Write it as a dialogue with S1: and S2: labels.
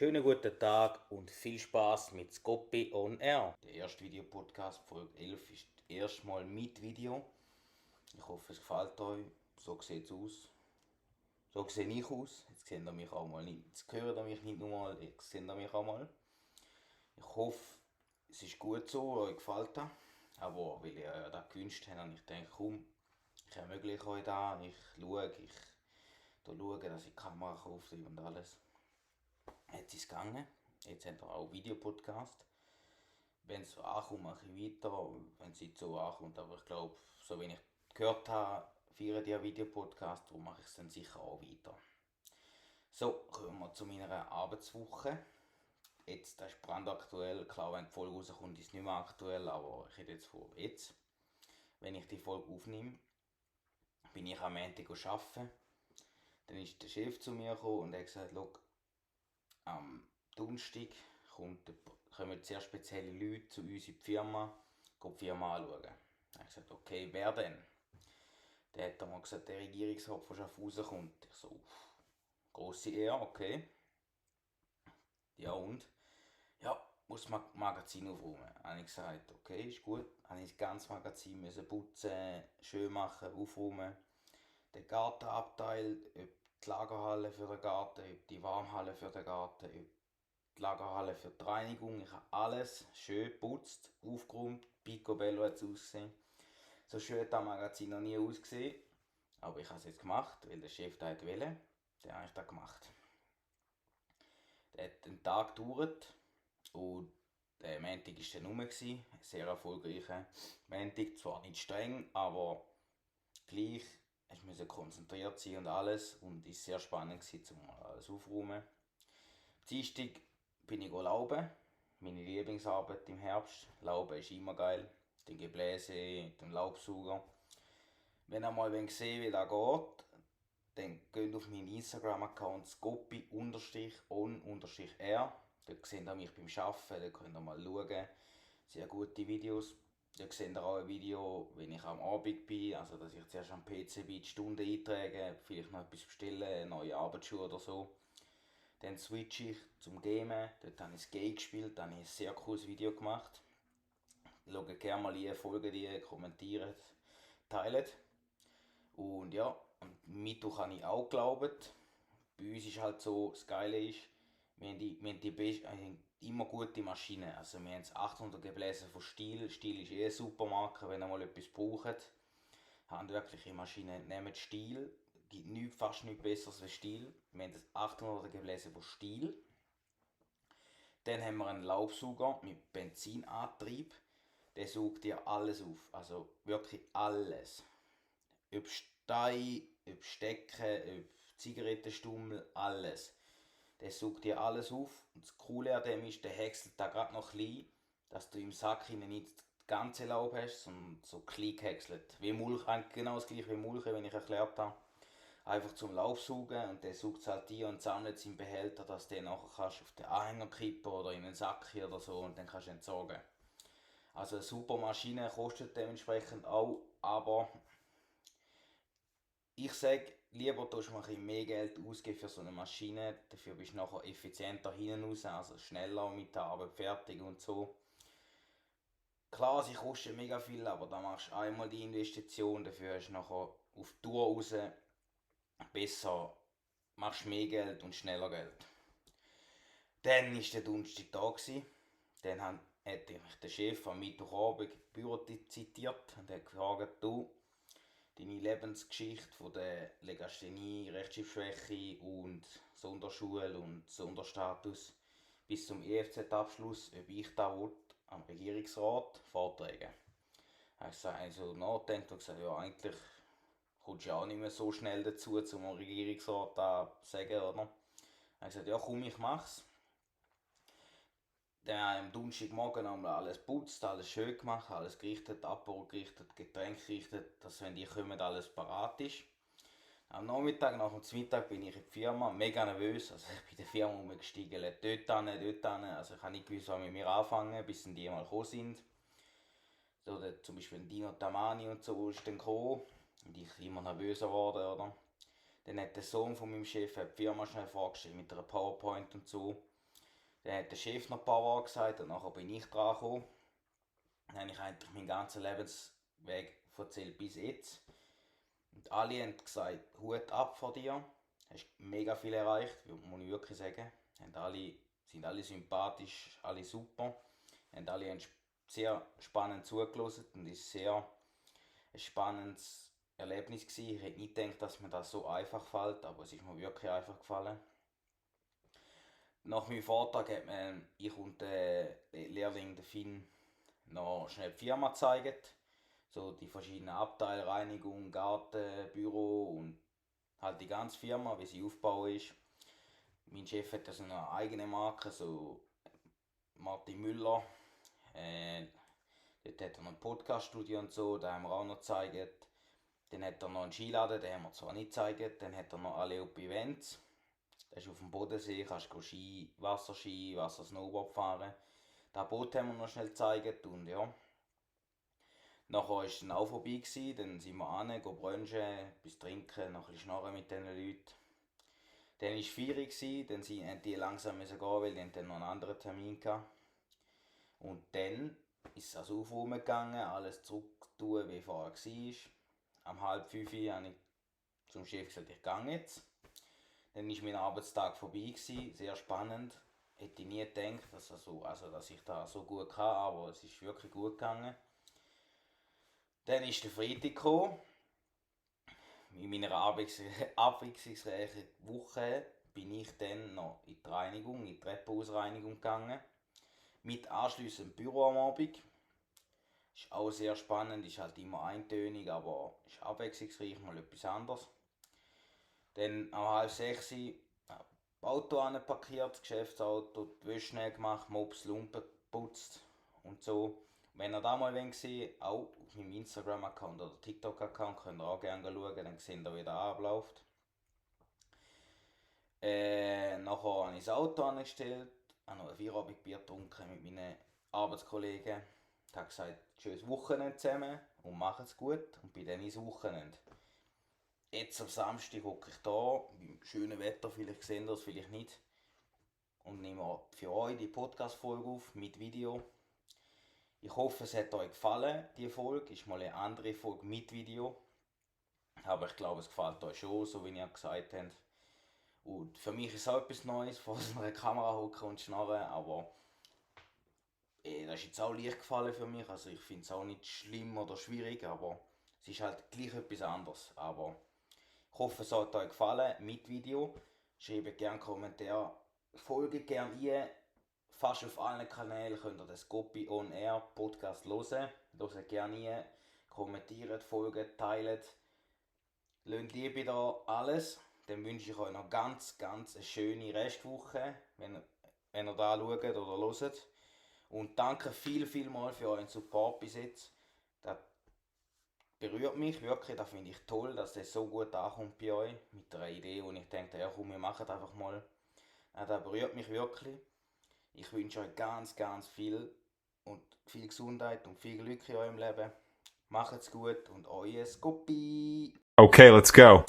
S1: Schönen guten Tag und viel Spaß mit Scoppi on Air. Der erste Videopodcast, Folge 11, ist erstmal mit Video. Ich hoffe, es gefällt euch. So sieht es aus. So sehe ich aus. Jetzt seht ihr mich auch mal nicht. Jetzt hört ihr mich nicht nur mal, jetzt seht ihr mich auch mal. Ich hoffe, es ist gut so, euch gefällt das. Aber weil ihr ja das gewünscht habt, und ich denke, komm, ich ermögliche euch das. Ich schaue, dass ich die Kamera kaufe und alles. Jetzt ist es gegangen. Jetzt haben wir auch Videopodcast. Wenn es so ankommt, mache ich weiter. Wenn es nicht so ankommt, aber ich glaube, so wie ich gehört habe, feiern die Videopodcast, darum mache ich es dann sicher auch weiter. So, kommen wir zu meiner Arbeitswoche. Jetzt, das ist brandaktuell. Klar, wenn die Folge rauskommt, ist es nicht mehr aktuell, aber ich hätte jetzt vor, jetzt, wenn ich die Folge aufnehme, bin ich am Montag arbeiten. Dann ist der Chef zu mir gekommen und hat gesagt, schau, am Donnerstag kommen sehr spezielle Leute zu uns in die Firma, die Firma anschauen. Dann habe ich gesagt, okay, wer denn? Dann hat er mal gesagt, der Regierungsrat von Schaffhausen kommt. Ich so, grosse Ehre, okay. Ja und? Ja, muss das Magazin aufräumen. Dann habe ich gesagt, okay, ist gut. Dann habe ich das ganze Magazin müssen putzen, schön machen, aufräumen. Den Garten abteilt, ob die Lagerhalle für den Garten, ob die Warmhalle für den Garten, ob die Lagerhalle für die Reinigung. Ich habe alles schön geputzt, aufgeräumt. Picobello hat es ausgesehen. So schön hat das Magazin noch nie ausgesehen. Aber ich habe es jetzt gemacht, weil der Chef das wollte. Dann habe ich das gemacht. Der hat einen Tag gedauert und der Montag war dann rum. Sehr erfolgreicher Montag. Zwar nicht streng, aber gleich. Ich musste konzentriert sein und alles. Und es war sehr spannend, um alles aufzuräumen. Am Dienstag bin ich laufen. Meine Lieblingsarbeit im Herbst. Laufen ist immer geil. Den Gebläse, mit dem Laubsauger. Wenn ihr mal sehen wie das geht, dann geht auf meinen Instagram-Account scopi_on_r. Dort seht ihr mich beim Arbeiten, da könnt ihr mal schauen. Sehr gute Videos. Dort seht ihr auch ein Video, wenn ich am Abend bin, also dass ich zuerst am PC bin, die Stunden eintrage, vielleicht noch etwas bestellen, neue Arbeitsschuhe oder so. Dann switche ich zum Gamen, dort habe ich das Game gespielt, da habe ich ein sehr cooles Video gemacht. Schaut gerne mal rein, folgt die, kommentiert, teilt. Und ja, am Mittwoch habe ich auch geglaubt. Bei uns ist halt so, das Geile ist, wir haben immer gute Maschinen. Also wir haben das 800 Gebläse von Stihl. Stihl ist eh eine super Marke, wenn ihr mal etwas braucht. Handwerkliche Maschinen, nehmt Stihl. Gibt fast nichts besseres als Stihl. Wir haben das 800 Gebläse von Stihl. Dann haben wir einen Laubsauger mit Benzinantrieb. Der saugt dir alles auf. Also wirklich alles. Ob Stein, ob Stecken, ob Zigarettenstummel, alles. Der saugt dir alles auf. Und das Coole an dem ist, der häckselt da gerade noch klein, dass du im Sack nicht das ganze Laub hast, sondern so klein gehäckselt. Wie Mulch, eigentlich genau das gleiche wie Mulchen, wenn ich erklärt habe. Einfach zum Laufsaugen und der saugt es halt dir und sammelt es im Behälter, dass du den nachher kannst auf den Anhänger kippen oder in einen Sack oder so und dann kannst du entsorgen. Also eine super Maschine, kostet dementsprechend auch, aber ich sage, lieber tust du mal ein bisschen mehr Geld ausgeben für so eine Maschine, dafür bist du nachher effizienter hinten raus, also schneller mit der Arbeit fertig und so. Klar, sie kosten mega viel, aber da machst du einmal die Investition, dafür hast du nachher auf die Tour raus besser, machst mehr Geld und schneller Geld. Dann war der Donnerstag da. Dann hat mich der Chef am Mittwochabend im Büro zitiert und hat gefragt, du, deine Lebensgeschichte von der Legasthenie, Rechtschreibschwäche und Sonderschule und Sonderstatus bis zum EFZ-Abschluss, ob ich da am Regierungsrat vortragen. Also nachgedacht und gesagt, ja eigentlich kommst du ja auch nicht mehr so schnell dazu, zum Regierungsrat da zu sagen, oder? Er hat gesagt, ja komm, ich mach's. Dann haben wir am Donnerstagmorgen haben wir alles geputzt, alles schön gemacht, alles gerichtet, Apero gerichtet, Getränke gerichtet, dass wenn die kommen, alles parat ist. Am Nachmittag, nach dem Mittag bin ich in der Firma, mega nervös, also ich bin in der Firma umgestiegen, dort hin, also ich habe nicht gewusst, was mit mir anfangen, bis die mal gekommen sind. Oder zum Beispiel Dino Tamani und so ist dann gekommen und ich immer nervöser geworden, oder? Dann hat der Sohn von meinem Chef die Firma schnell vorgestellt mit einer PowerPoint und so. Dann hat der Chef noch ein paar Worte gesagt und nachher bin ich dran gekommen. Dann habe ich eigentlich meinen ganzen Lebensweg erzählt bis jetzt. Und alle haben gesagt, Hut ab vor dir. Du hast mega viel erreicht, muss ich wirklich sagen. Sind alle sympathisch, alle super. Alle haben sehr spannend zugelassen und es war sehr ein spannendes Erlebnis gewesen. Ich hätte nicht gedacht, dass mir das so einfach fällt, aber es ist mir wirklich einfach gefallen. Nach meinem Vortrag hat mir ich und der Lehrling, der Finn, noch schnell die Firma gezeigt. So die verschiedenen Abteile, Reinigung, Garten, Büro und halt die ganze Firma, wie sie aufgebaut ist. Mein Chef hat also eine eigene Marke, so Martin Müller. Dort hat er noch ein Podcast-Studio und so, da haben wir auch noch gezeigt. Dann hat er noch einen Skiladen, den haben wir zwar nicht gezeigt. Dann hat er noch Aleopi Events. Das ist auf dem Bodensee, kannst du Ski, Snowboard fahren. Das Boot haben wir noch schnell gezeigt und ja. Nachher war es dann auch vorbei gewesen, dann sind wir hin, brunchen, etwas trinken, noch ein bisschen schnarren mit diesen Leuten. Dann war es 4 Uhr, dann mussten die langsam gehen, weil die dann noch einen anderen Termin hatten. Und dann ist es also auf rumgegangen, alles zurückzutun, wie vorher war. Am 4:30 habe ich zum Chef gesagt, ich gehe jetzt. Dann war mein Arbeitstag vorbei, sehr spannend. Hätte ich nie gedacht, dass ich da so gut kann, aber es ist wirklich gut gegangen. Dann ist der Freitag gekommen. In meiner abwechslungsreichen Woche bin ich dann noch in die Reinigung, in die Treppenhausreinigung gegangen. Mit anschliessendem Büro am Abend. Ist auch sehr spannend, ist halt immer eintönig, aber ist abwechslungsreich, mal etwas anderes. Dann um 5:30 Auto parkiert, das Geschäftsauto, die Wäsche schnell gemacht, Mops, Lumpen geputzt und so. Wenn ihr da mal seht, auch auf meinem Instagram-Account oder TikTok-Account, könnt ihr auch gerne schauen, dann seht ihr, wie der abläuft. Nachher habe ich das Auto angestellt, habe noch ein Feierabendbier getrunken mit meinen Arbeitskollegen. Ich habe gesagt, schönes Wochenende zusammen und macht's gut und bin dann ins Wochenende. Jetzt am Samstag hocke ich da, beim schönen Wetter, vielleicht sehen ihr es, vielleicht nicht. Und nehme für euch die Podcast-Folge auf mit Video. Ich hoffe, es hat euch gefallen, die Folge. Ist mal eine andere Folge mit Video. Aber ich glaube, es gefällt euch schon, so wie ihr gesagt habt. Und für mich ist es auch etwas Neues, vor so einer Kamera hocken und schnarren. Aber das ist jetzt auch leicht gefallen für mich. Also ich finde es auch nicht schlimm oder schwierig, aber es ist halt gleich etwas anderes. Aber ich hoffe, es hat euch gefallen mit Video. Schreibt gerne Kommentare. Folgt gerne ein. Fast auf allen Kanälen könnt ihr den Scoppi On Air Podcast hören. Hört gerne ein. Kommentiert, folgt, teilt. Lasst Liebe da alles. Dann wünsche ich euch noch ganz eine schöne Restwoche, wenn ihr da schaut oder hört. Und danke viel mal für euren Support bis jetzt. Das berührt mich wirklich, das finde ich toll, dass das so gut ankommt bei euch. Mit einer Idee, wo ich denke, ja komm, wir machen das einfach mal. Das berührt mich wirklich. Ich wünsche euch ganz viel und viel Gesundheit und viel Glück in eurem Leben. Macht's gut und euer Scoppi.
S2: Okay, let's go.